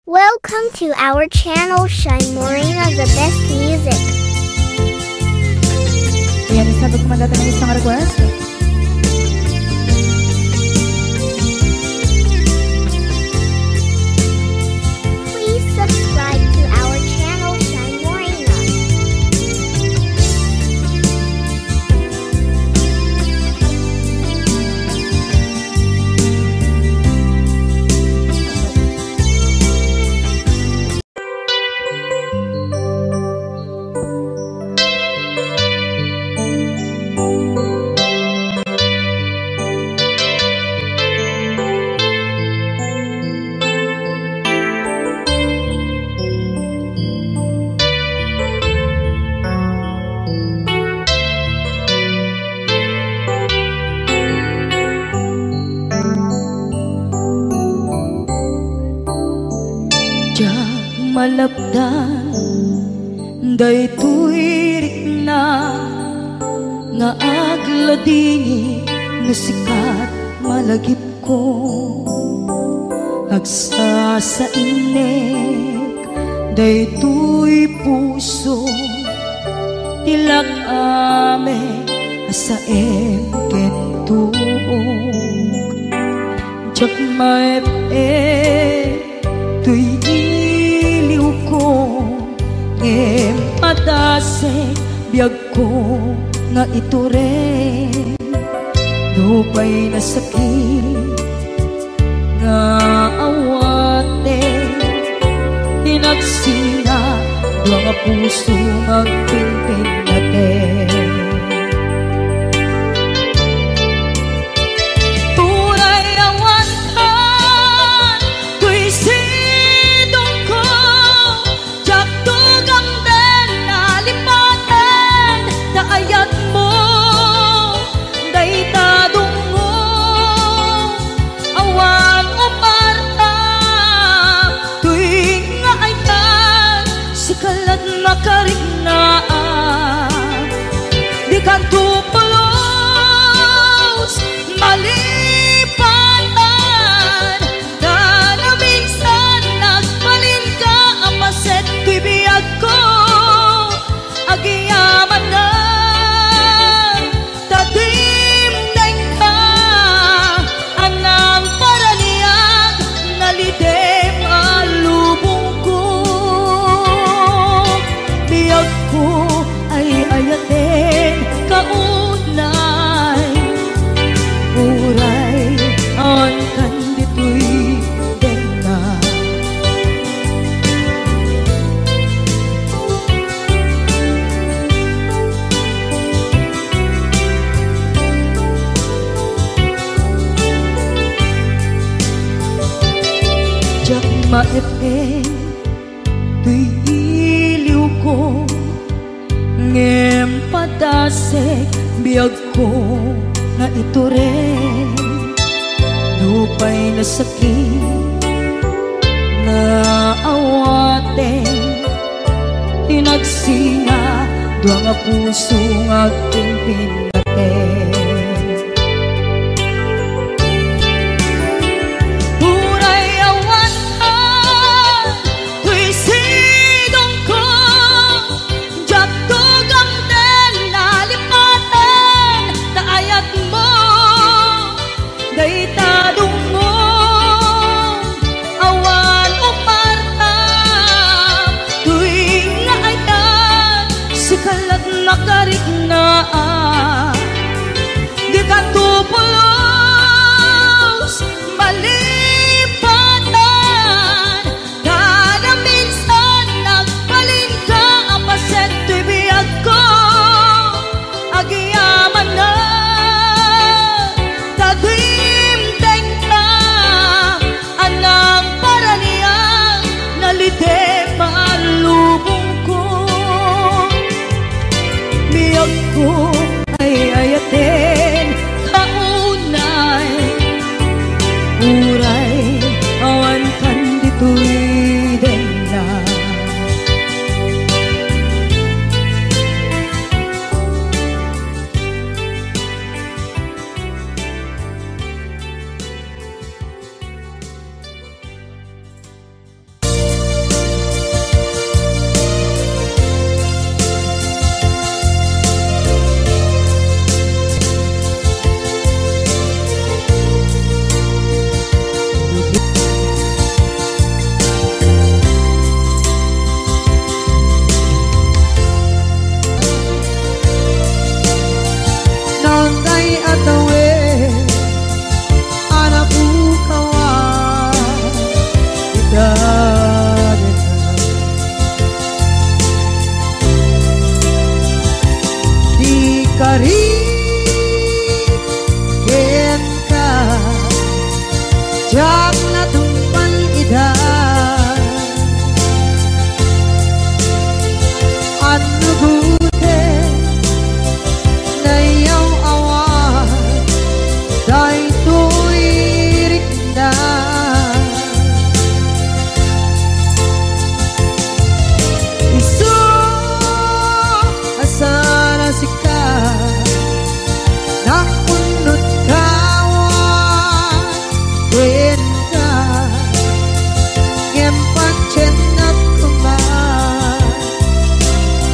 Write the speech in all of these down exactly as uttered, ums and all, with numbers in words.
Welcome to our channel, Shine Morena, the best music. Ayan, isabot ko man dati ng isang request. Please subscribe to our channel, Shine Morena. Diak malapdan daytoy rikna nga agladingit no sikat malagipko. Agsasainnek daytoy puso ti lak-amek a saem ken tuok. Diak maep-ep toy iliwko, ngem padasek biagko nga itureng. Nupay nasakit nga awaten, inagsina dua nga puso nga agpinpinnaten. Uray awankan toy sidongko, diak tugamden nalipaten ta ayatmo dayta dungngo. Awan umarta toy nga ayat, sika lat makariknaan. Dikanto pulos malipatan, ta naminsan nagbalinka a paset ti biagko. Agyamanak ta dimdengka a nangparaniag, nalidem a lubongko. Biagko ay ayaten ka unay, uray awankan ditoy denna. Diak maep-ep toy iliwko, ngem padasek biagko nga itureng. Nupay nasakit nga awaten, inagsina dua nga puso nga agpinpinnaten. Uray awankan toy sidongko, diak tugamden nalipaten ta ayatmo dayta dungngo. Awan umarta toy nga ayat, sika lat makariknaan. Ri kenka, diak natungpal ida. Annugoten, nayaw-awan daytoy rikna. Isu a saan a sika, nakunot kawan kenka, ngem patiennak koma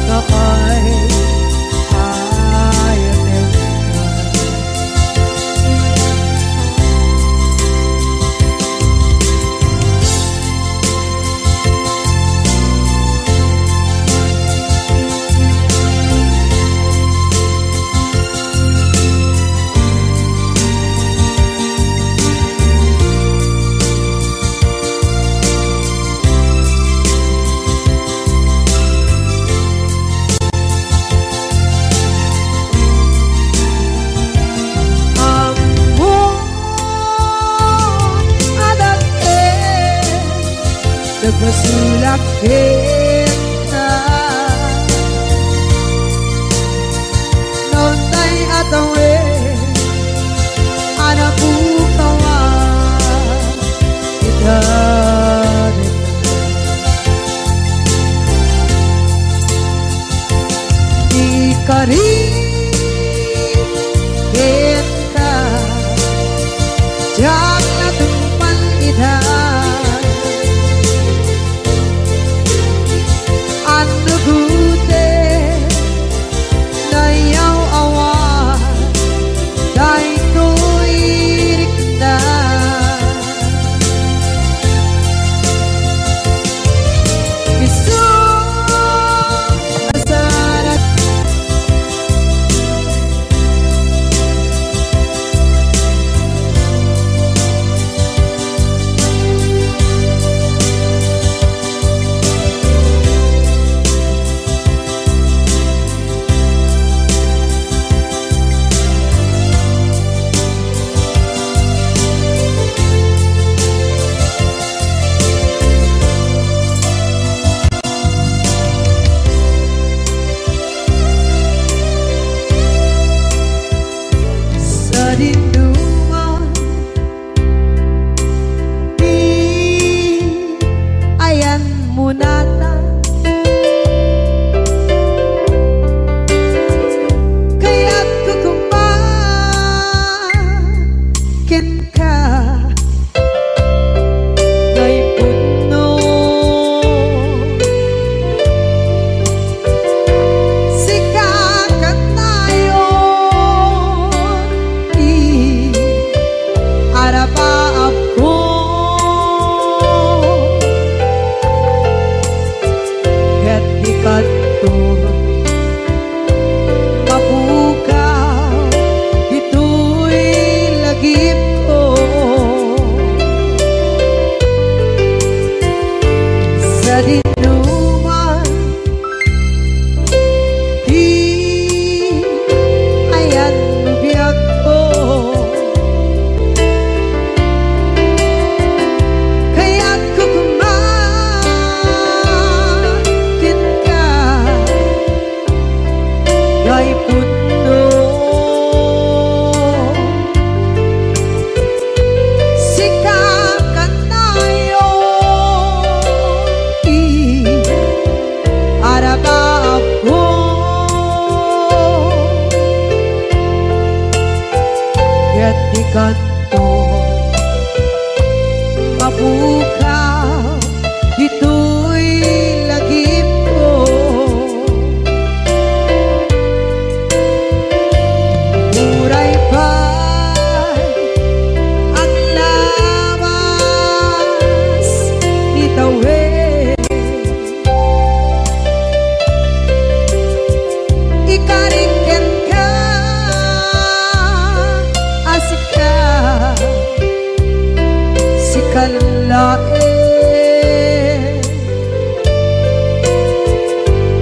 nga kay-, kayatenka. Ammom a dagem, nagbasolak kenka. Naunay a tawen a napukawan ita. Ikari kenka, diak natungpal ida. Annugoten, nayaw-awan daytoy rikna. Isu a saan a Sadinoman ti ayanmo natan, kayatko koma kenka. Nga ipudno, sika kanayon ti arabaabko. Ket di kanto mapukaw ditoy lagipko. Sadinoman ti ayan biagko, kayatko koma kenka. Nga ipudno, sika kanayon ti arabaabko. Ket di kanto mapukaw ditoy lagipko. Uray pay aglabas ni tawen, ikarik kenka a sika, sika laeng.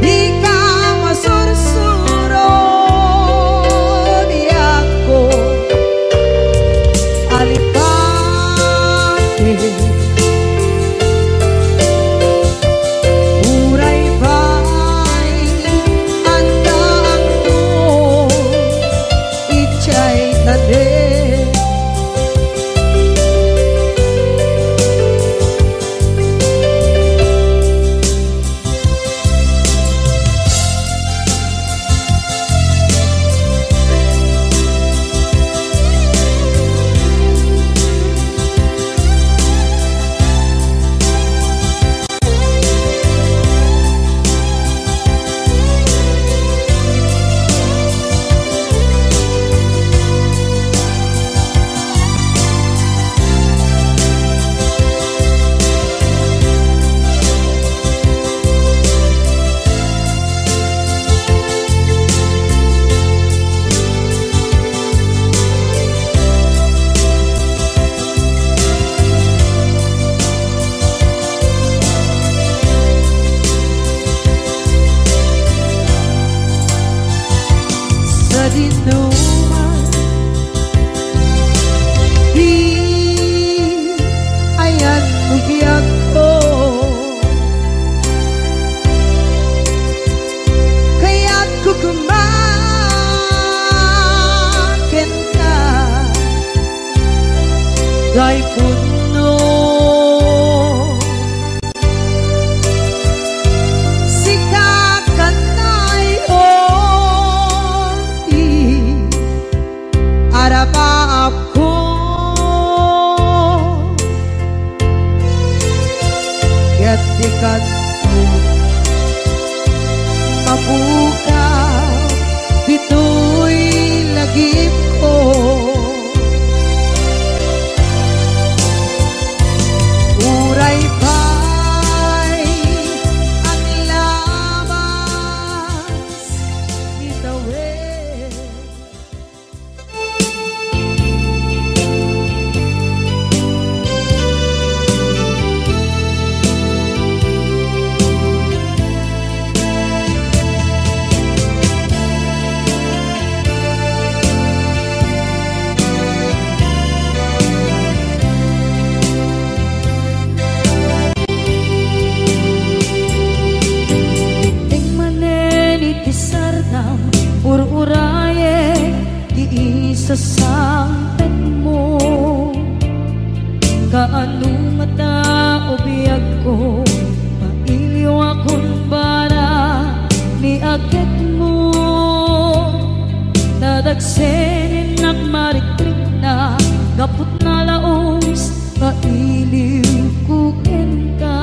Dika masursuro, Ket di kano mapukaw ditoy lagipko. Uray pay aglabas itawen. Idiay manen iti sardam, ur-urayek ti isasangpetmo. Kaano ngata, o biagko, mailiwakon bara ni agekmo. Nadagsen innak marikrikna gapu ta nalaus nga iliwko kenka.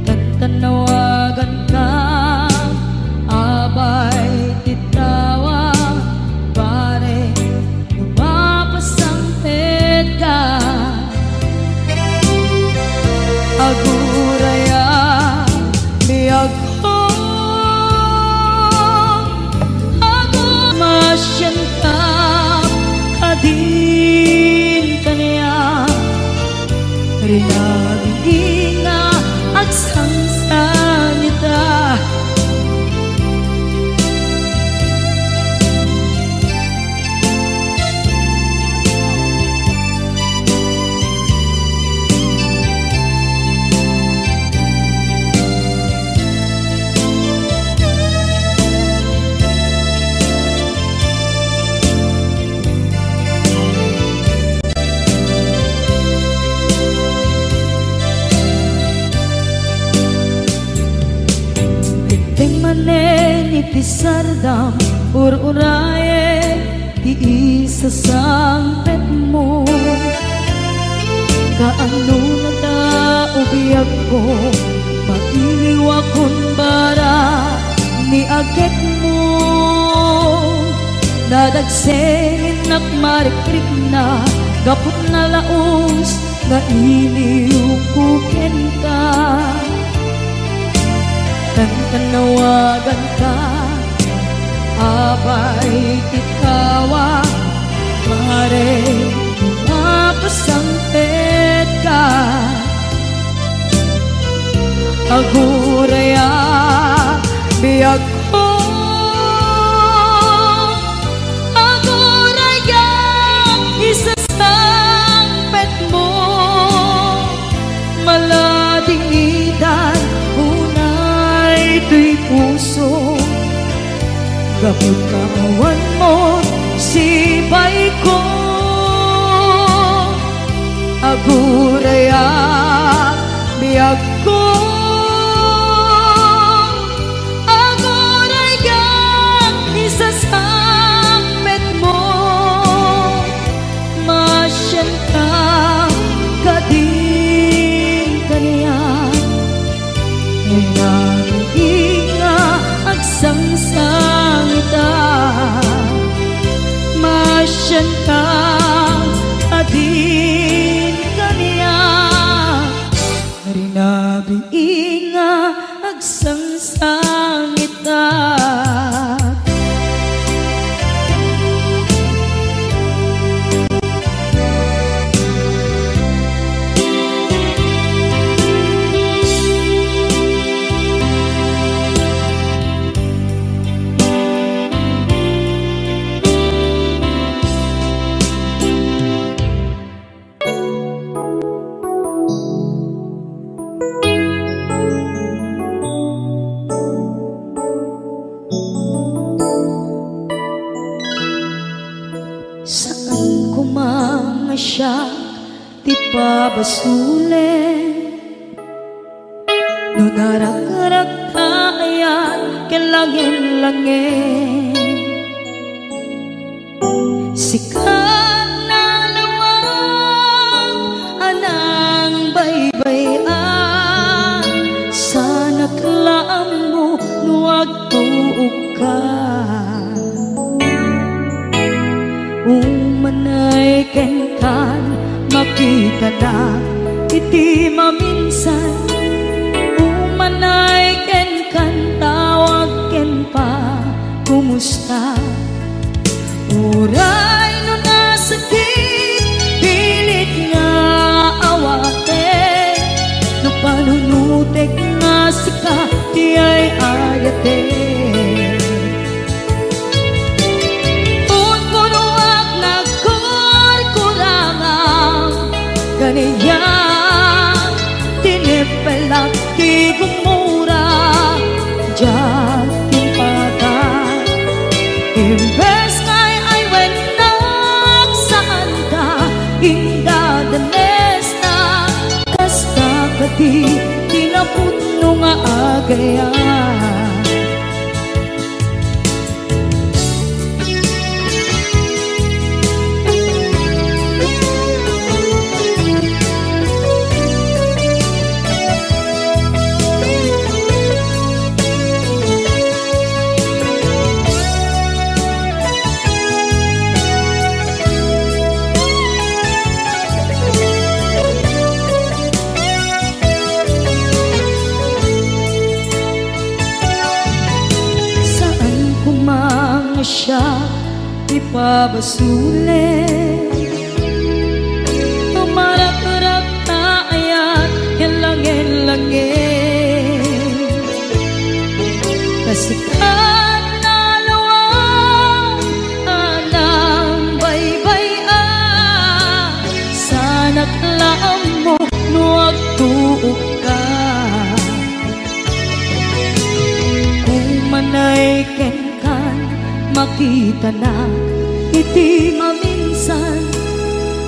Tantanawaganka, abay ti tawag, pare, no mapasangpetka. Aguraya, biagko, agu-, masianka kadin kaniak. Rinabii nga agsangsangita. Idiay manen iti sardam, ur-urayek ti isasangpetmo. Kaano ngata, o biagko, mailiwakon bara ni agekmo. Nadagsen innak marikrikna gapu ta nalaus nga iliwko kenka. Tantanawaganka, abay ti tawag, pare, mapasangpetka. Aguraya, biagko, aguraya, isasangpetmo. Maladingitan unay toy puso, gapu ta awan mo sipayko. Aguraya, biagko, aguraya, isasangpetmo. Masianka kadin kaniak. Rinabii nga agsangsangita. Masianka kadin kaniak. Rinabii nga agsangsangita. Saan koma nga siak ti pabasolen. No narakrakta ayan ken langin-langin, sika nalawag a nangbaybay. Kanak iti maminsan, umanay kenkan, tawag ken pa, kumusta? Uray no nasakit, pilit nga awaten, no panunutek nga sika ti ay-ayaten. Unpunoak nagkurkurangam, kaniak tinipelak ti gumura, diak impaka. Imbes nga ay-aywennak, saanka indadanesna, kasta kadi ti napudno nga agayat. Saan koma nga siak ti pabasolen, tumarakrak ta ayat ken langin-langin. Ta sika nalawa a nambaybay-a, saanak la ammo no agtuokka. Umanay kenkan, makitanak iti maminsan.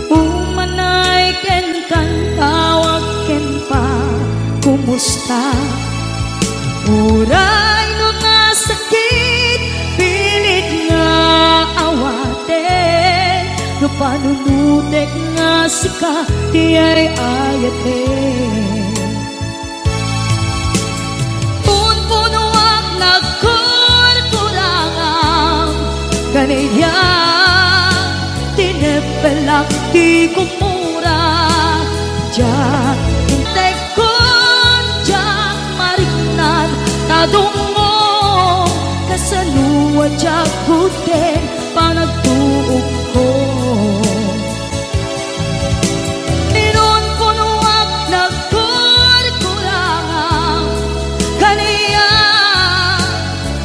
Umanay kenkan, tawag ken pa, kumusta? Uray no nasakit, pilit nga awaten, no panunutek nga sika ti ay-ayaten. Unpunoak nagkurkurangam, kaniak tinipelak ti gumura. Diak integkon, diak mariknan, ta dungngo, kasano a diak gudden panagtuokko. Inunpunoak nagkurkurangam, kaniak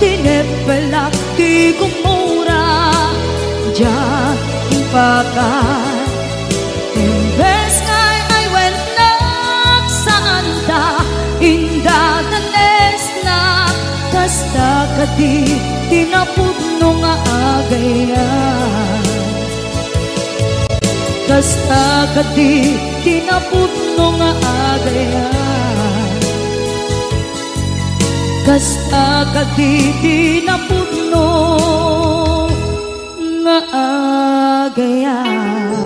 tinipelak ti gumura, diak impaka. Imbes nga ay-aywennak, saanta indadanesnak, kasta kadi ti napudno nga agayat. Kasta kadi ti napudno nga agayat. Kasta kadi ti napudno nga agayat.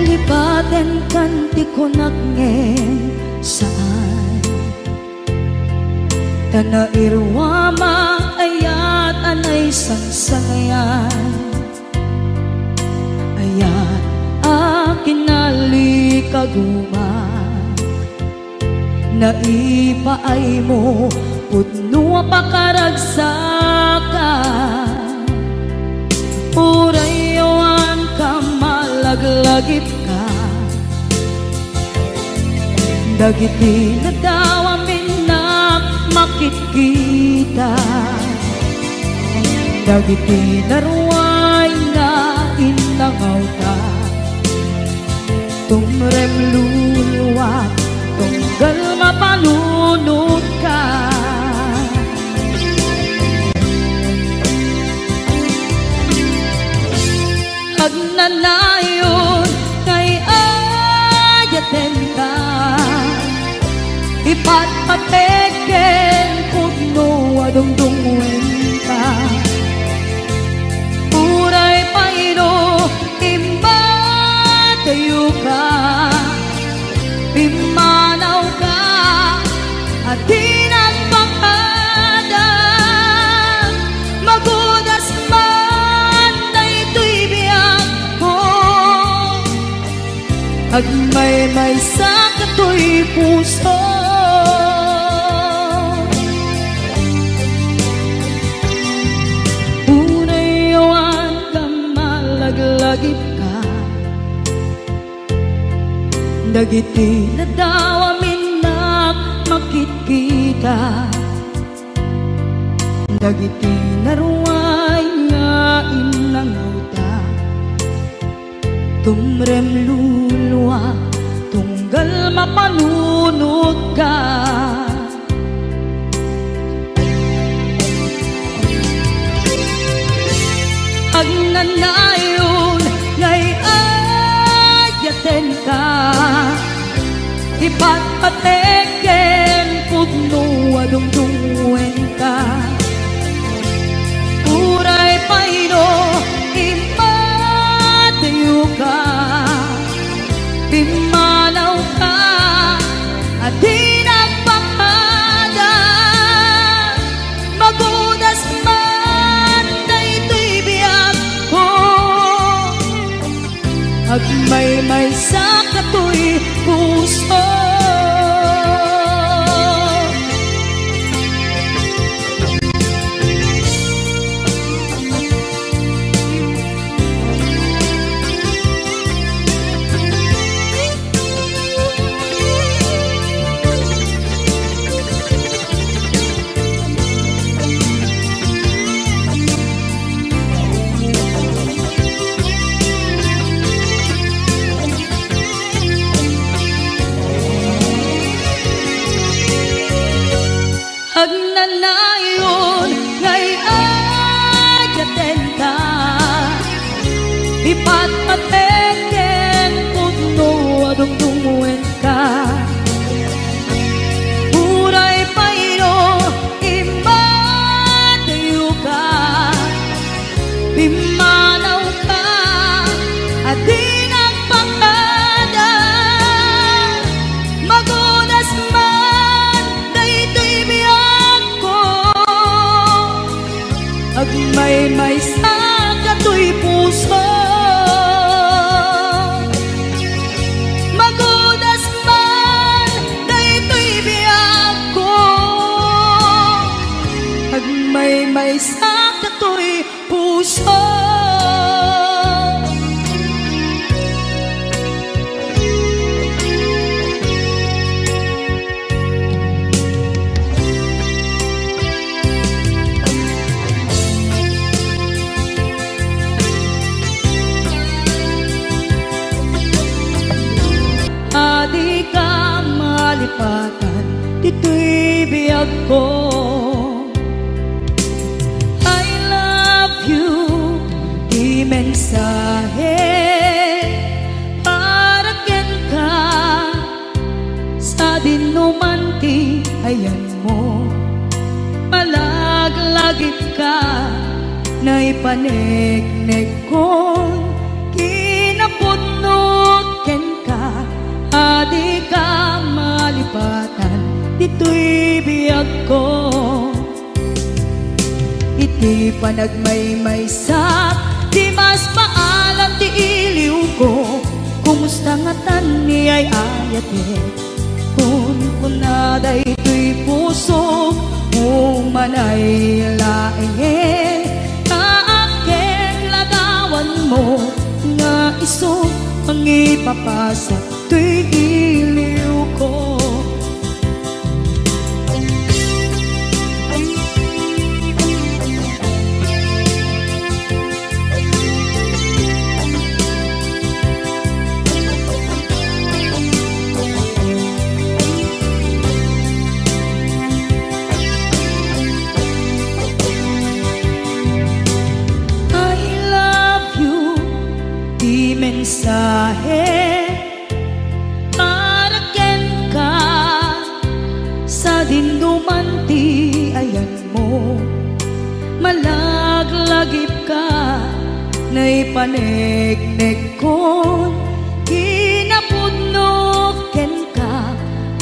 Lipatenkan ti kunak ngem saan. Ta nairuam a ayat a naisangsangayan. Ayat a kinalikaguma. Naipaaymo pudno a pakaragsakan. Uray awan ka malaglagipka. Dagiti nadawam innak makitkita. Dagiti naruay nangawta. Tumrem luluak, tunggal mapanunotka. Agnanayon nga ay-ayatenka, ipatpatek ken pudno a dungdungngoenka. Uray pay no immadayoka, pimmanawka a di nagpakada. Magudas man daytoy biagko, agmaymaysa katoy puso. Uray awan ka malaglagipka, dagiti ladaw a minnak makitkita, dagiti naruay nga innangawta. Tumrem luluak, tunggal mapanunotka. Agnanayon nga ay-ayatenka, ipatpatek ken pudno a dungdungngoenka. Uray pay no immadayoka, pimmanawka a di nagpakada. Magudas man daytoy biagko, agmaymaysa katoy puso. Agnanayon nga ay-ayatenka, ipatpatek ken pudno a dungdungngoenka. Uray pay no immadayoka, pimmanawka a di nagpakada. Magudas man daytoy biagko, agmaymaysa katoy puso. Magudas man daytoy biagko, agmaymaysa katoy puso. A dika malipatan ditoy biagko. I love you, ti mensahe para kenka. Sadinoman ti ayanmo, malaglagipka, naipaneknekkon kinapudno kenka. A dika malipatan ditoy biagko. Iti panagmaymaysak, di mas maalam ti iliwko. Kumusta ngatan ni ay-ayatek? Kunkuna daytoy pusok, umanay laengen. Naakkek ladawanmo nga isu mangipapasak toy iliwko. Ahe, para kenka, sadinoman ti ayanmo. Malaglagipka, naipanegnegkon kinapudno kenka,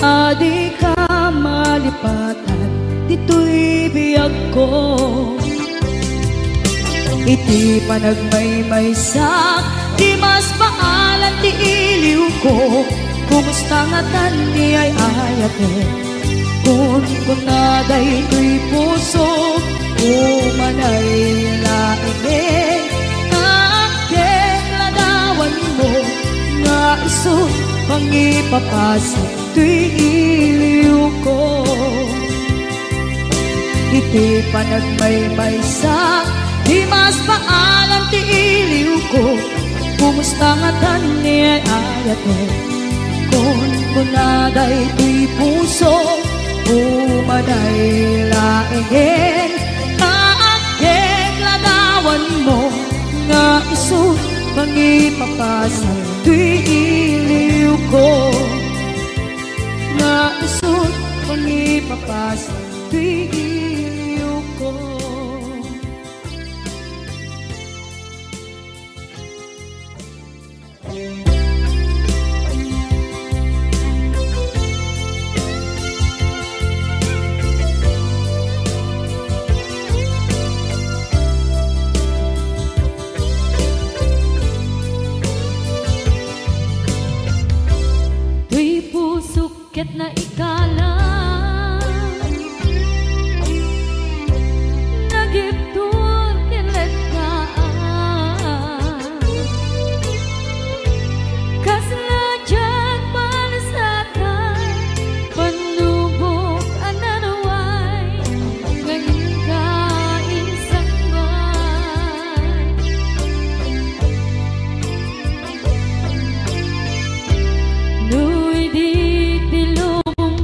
a dika malipatan ditoy biagko. Iti panagmaymaysak, di mas baalan ti iliwko. Kumusta ngatan ni ay-ayatek? Kunkuna daytoy puso, umanay laengen, nga agkek ladawanmo, nga isu pangipapasa toy iliwko. Iti panagmaymaysa, di mas baalan ti iliwko. Kumusta ngatan ni ay-ayatek? Kunkuna daytoy puso, umanay laengen, nga agkek ladawanmo, nga isu pangipapasa toy iliwko. Nga isu pangipapasa toy iliwko. Toy pusok ket naikalang, nagibtur ken letkaan. Kasla diak malasatan, panubok a naruay, nga inka insangbaay. No idi ti lubong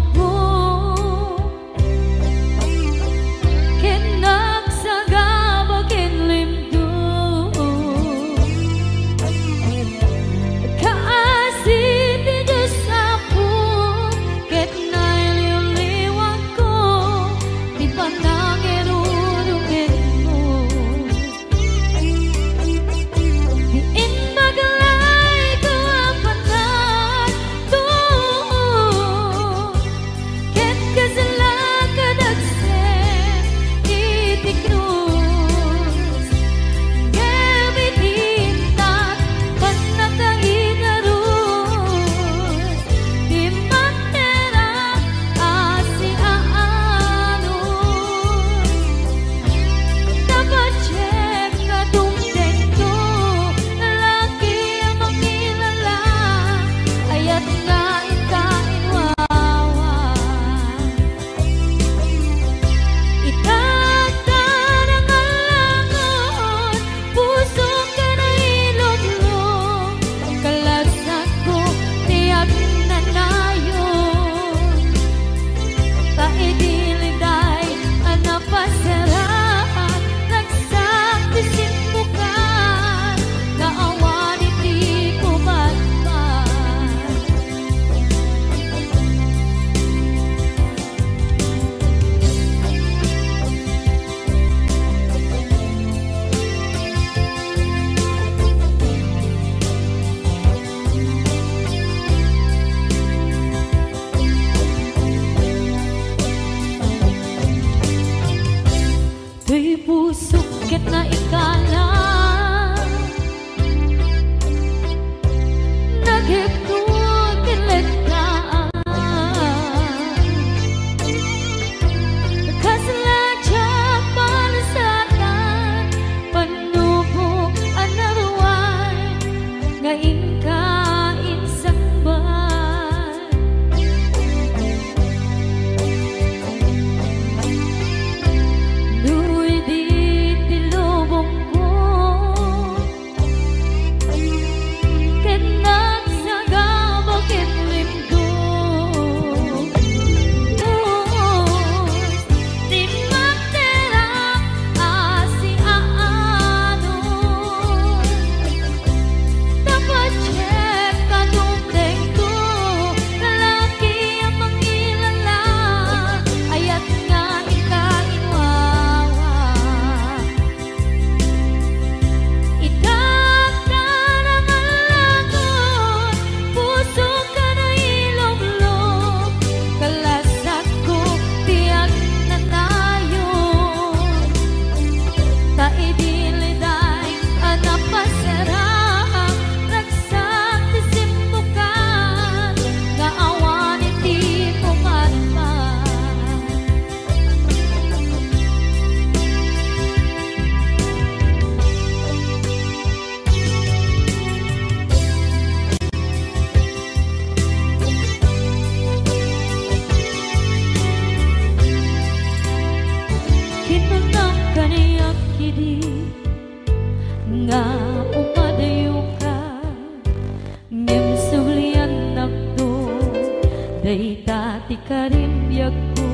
Dayta ti karimbiagko,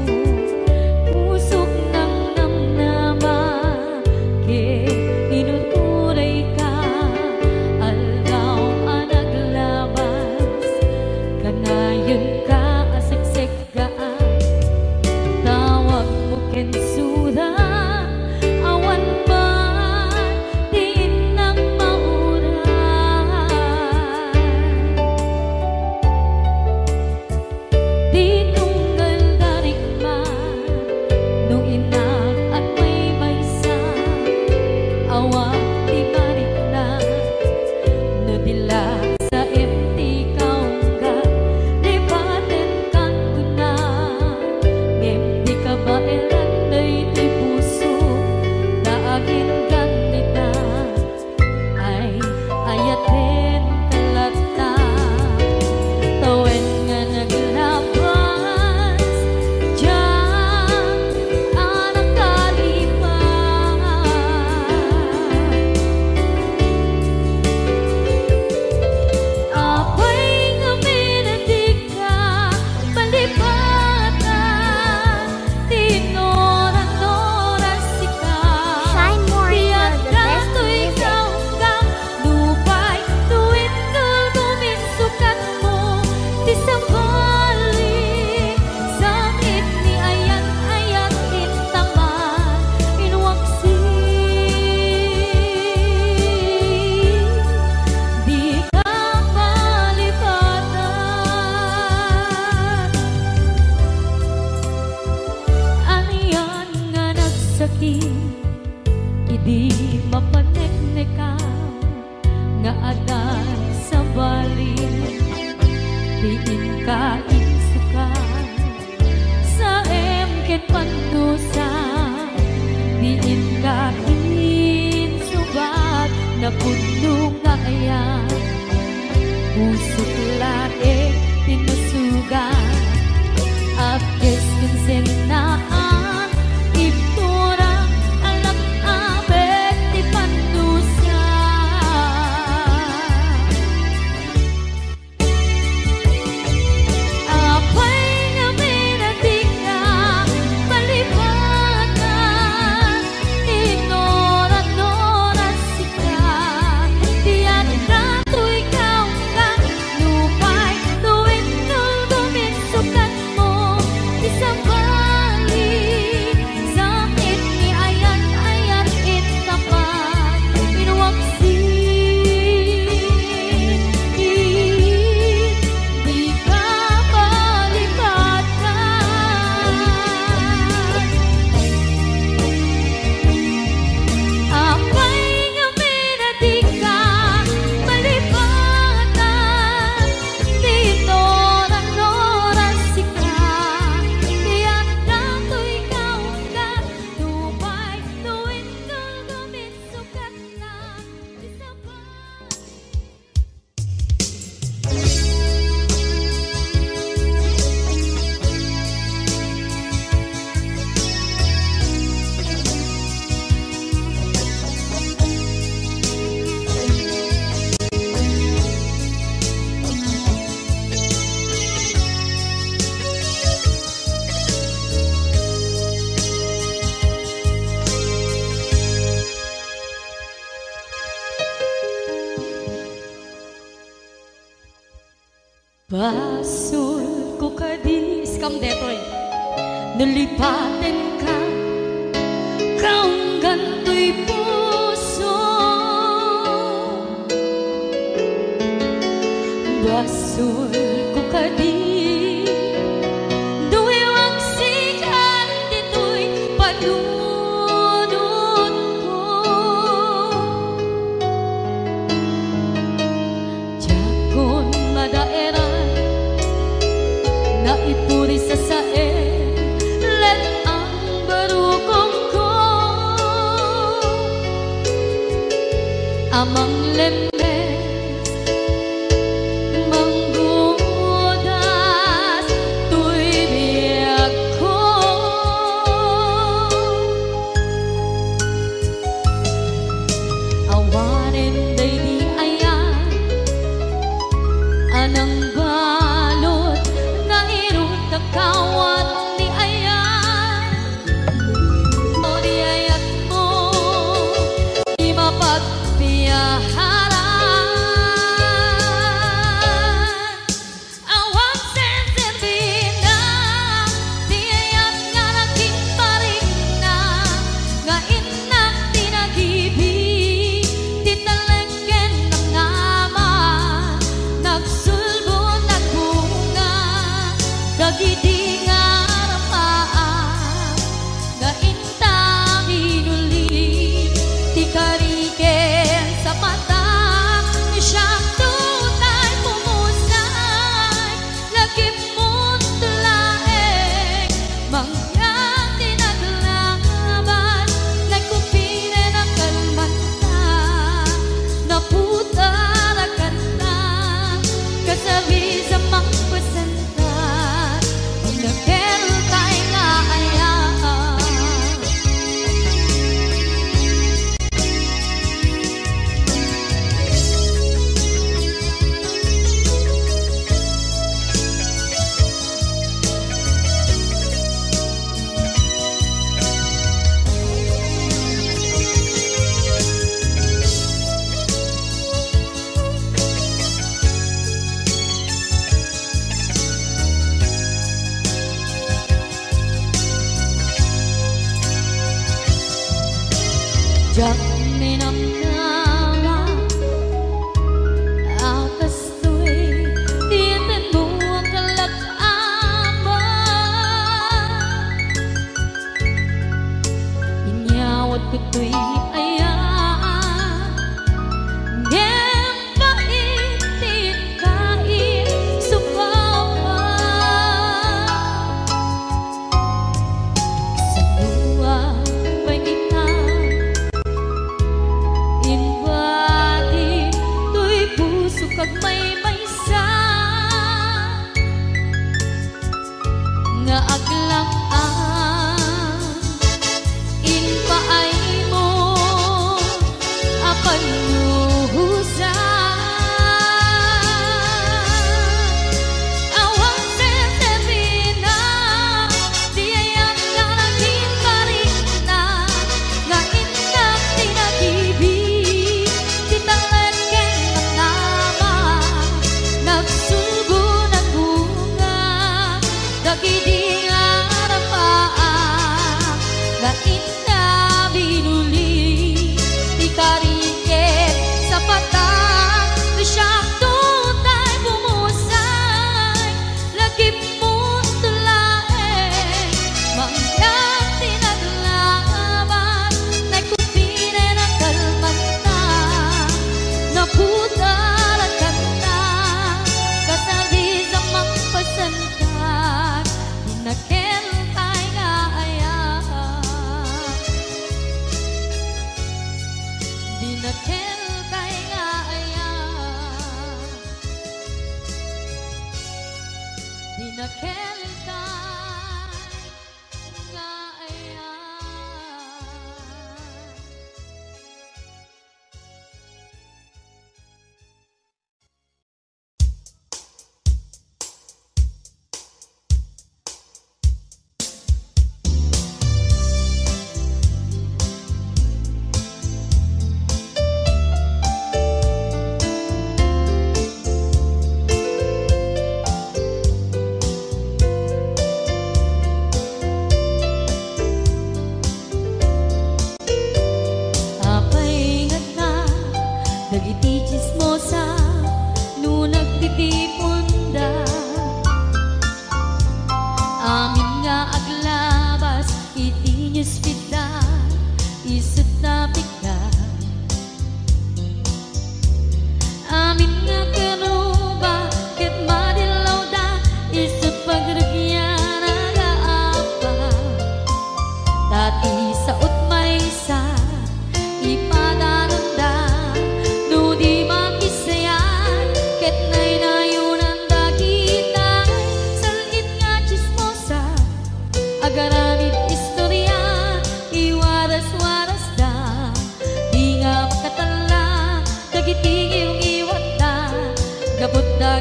pusok nangnamnama, ket inur-urayka, aldaw a naglabas, kanayenka a seksekgaan, tawagmo ken sura, awan man ti innang mauray. Di tunggal darikma, no innak agmaymaysa, awan ti marikna, no di la saem ti kaunggan, lipatenkan kuna, ngem di kabaelan daytoy puso, ta aginggan ita. Ay, ayatenka latta. Tawen nga naglabas, diak a nakalipat. Apay ngamin a dika malipatan? Ti inur-uray sika. Shine more, ti you're the best adda toy music. Kaunggan, nupay, no inur-uray sukatmo, ti sabali, samit ni ayat-ayat intaman, inwaksi. Dika malipatan. Anian nga nagsakit idi mapaneknekam nga adda sabali ti inka insukat. Saem ket pandusa ti inka insubat, napudno nga ayan. Pusok laeng ti nasugat, apkes ken sennaan, ibtura, alak-abek ti pandusa. Apay ngamin a dika malipatan? Inur-uray sika, ti adda toy kaunggan, nupay no inur-uray sukatmo, ti sabali, samit ni ayat-ayat intaman, inwaksi. Dika malipatan. Apay ngamin a dika malipatan? Ti inur-uray sika, ti adda toy kaunggan, nupay no inur-uray sukatna, ti sabali. Basolko kadi, iskam detoy. No lipatenka, kaunggan toy puso. Basolko kadi, no iwagsikan ditoy panunotko. Diakon madaeran, naipuri sasaen, let-ang barukongko a manglemmes, manggudas toy biagko. Awanen daydi ayan a nangbalud nga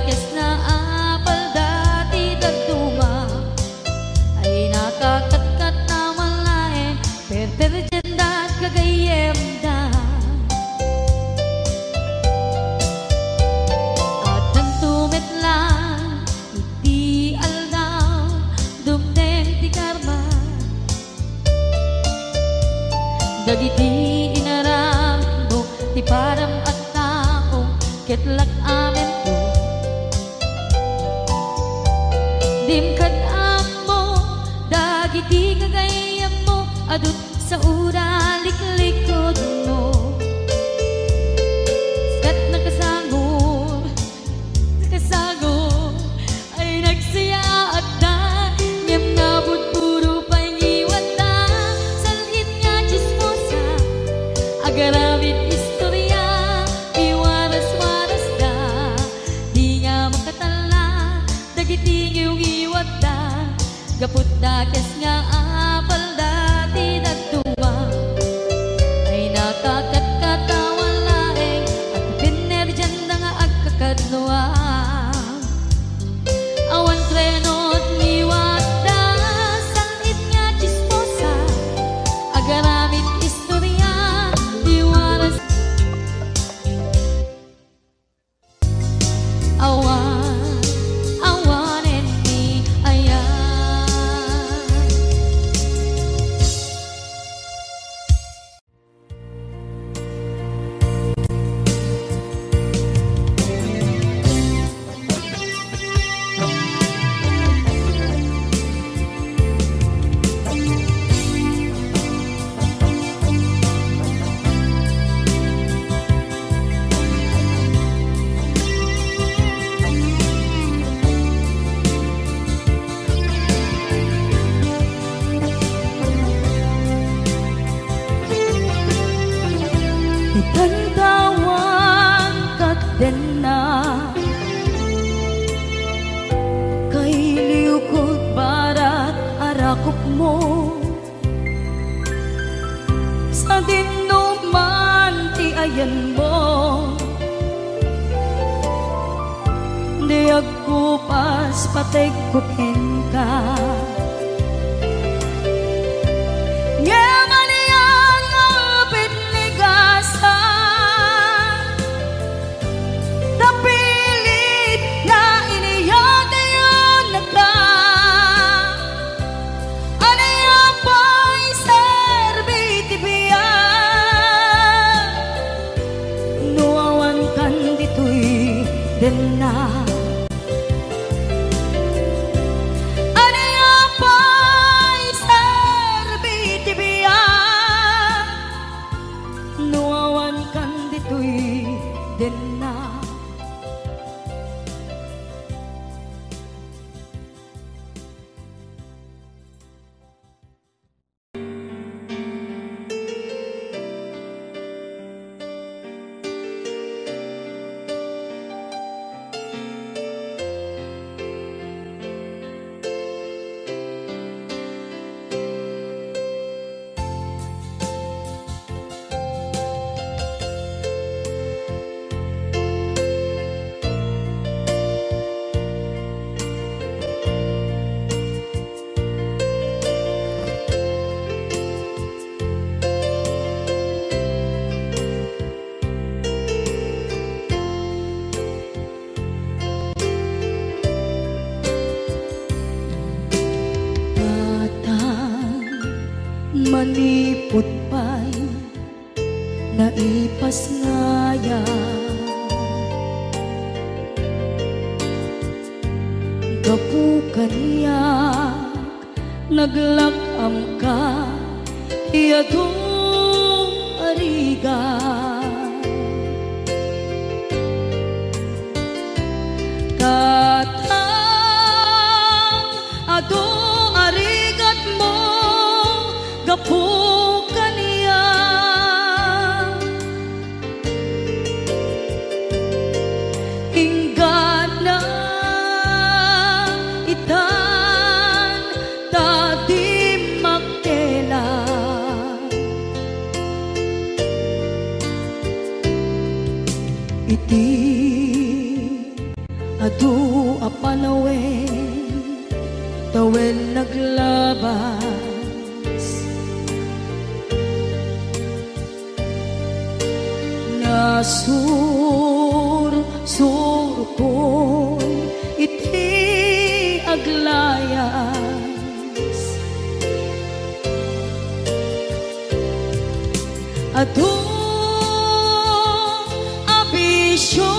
Kes na apalda ti dadduma, ay nakakatkat na malaen, perperdianda gagayyemda. Addanto met lang iti aldaw, dumteng ti karma. Dagiti inaramidmo ti padam a tao, ket lak-amento. Dim kad-ammo dagiti gagayyemmo, adu saoda liklikudmo. Ket nakasangor, nakasangor, ay nagsayaatda, ngem nabudbudo pay ngiwatda. Saan-it nga tsismosa, agaramid istoria, iwaras-warasda. Di nga makatalla dagiti ngiwngiwatda, gapu ta kes nga apalda ti dadduma. Ay nakakatkat a malaeng, agpinnerdianda nga agkakadnoan. Awan kreno ti ngiwatda, saan-it nga tsismosa, agaramid istoria, iwaras. Awan, awanen ni aya. Ti tantawan ket denna, kailiwko ti barat a rakupmo. Sadinoman ti ayanmo, di agkupas pategko kenka. Ngem ania nga pitnigasan, napilit nga iniyatayonnaka. Ania pay serbi ti biag no awan kan ditoy denna? Ania pay serbi ti biag no awan kan ditoy denna? Tatang, manipud pay naipasngayam. Gapu kaniak, naglak-amka ti adu a rigat. Tatang, adu a rigatmo gapu kaniak. Inggana itan ta di makela. Adu a panawen, tawen naglabas. Nasursurkon iti aglayas. Adu a bisio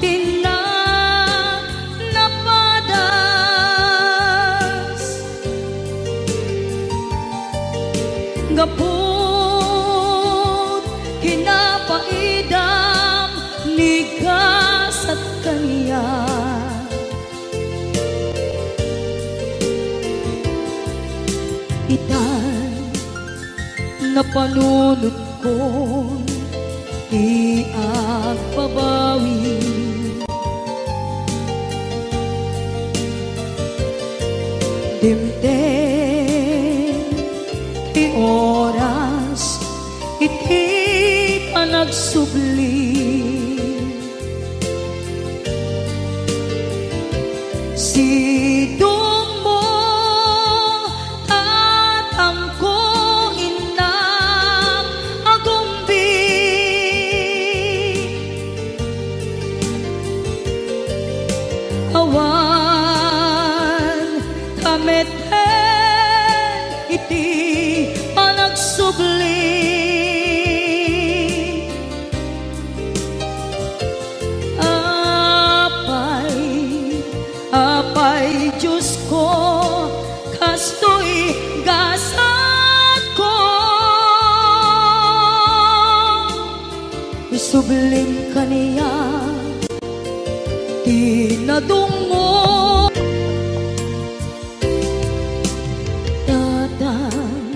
ti napadas. Gapu kinapaidam ni gasat kaniak. Itan napanunotkon ti agbabawi. Dimteng ti oras iti panagsubli. Sidongmo, tatangko, innam, agumbi. Awan ka met iti panagsubli. Apay, apay, Diosko, kastoy gasatko. Isublim kaniak ti nadungngom. Tatang,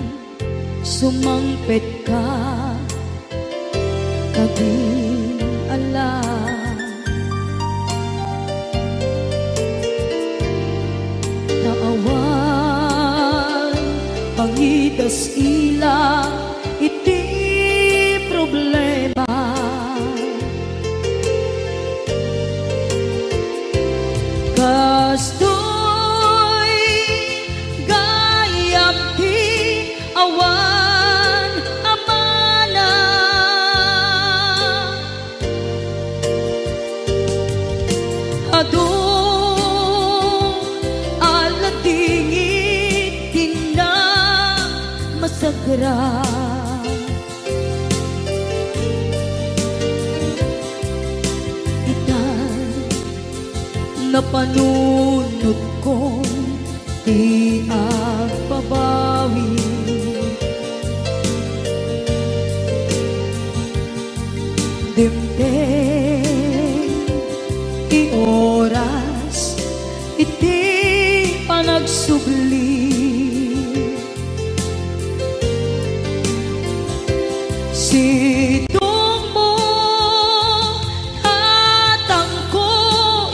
sumangpetka kadin ala. Ta awan pangidas-ila iti problema. Kastoy gayam ti awan a mana. Adu a ladingit ti namasagra. Itan napanunotkon ti agbabawi. Dimteng ti oras iti panagsubli. Sidongmo, tatangko,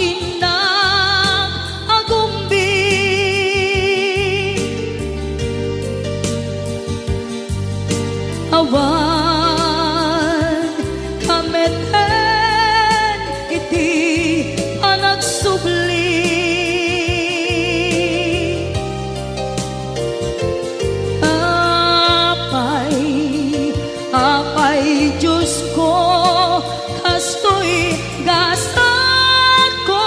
innam, agumbi. Awan ka met iti panagsubli. Apay, apay, Diosko, kastoy gasatko.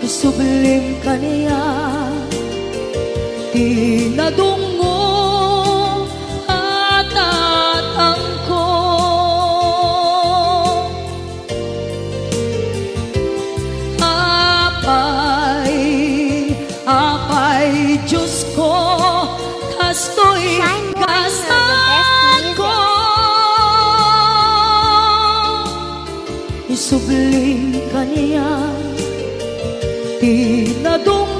Isublim kaniak ti nadungngom a tatangko. Apay, apay, Diosko, kastoy gasatko. Isublim kaniak ti nadung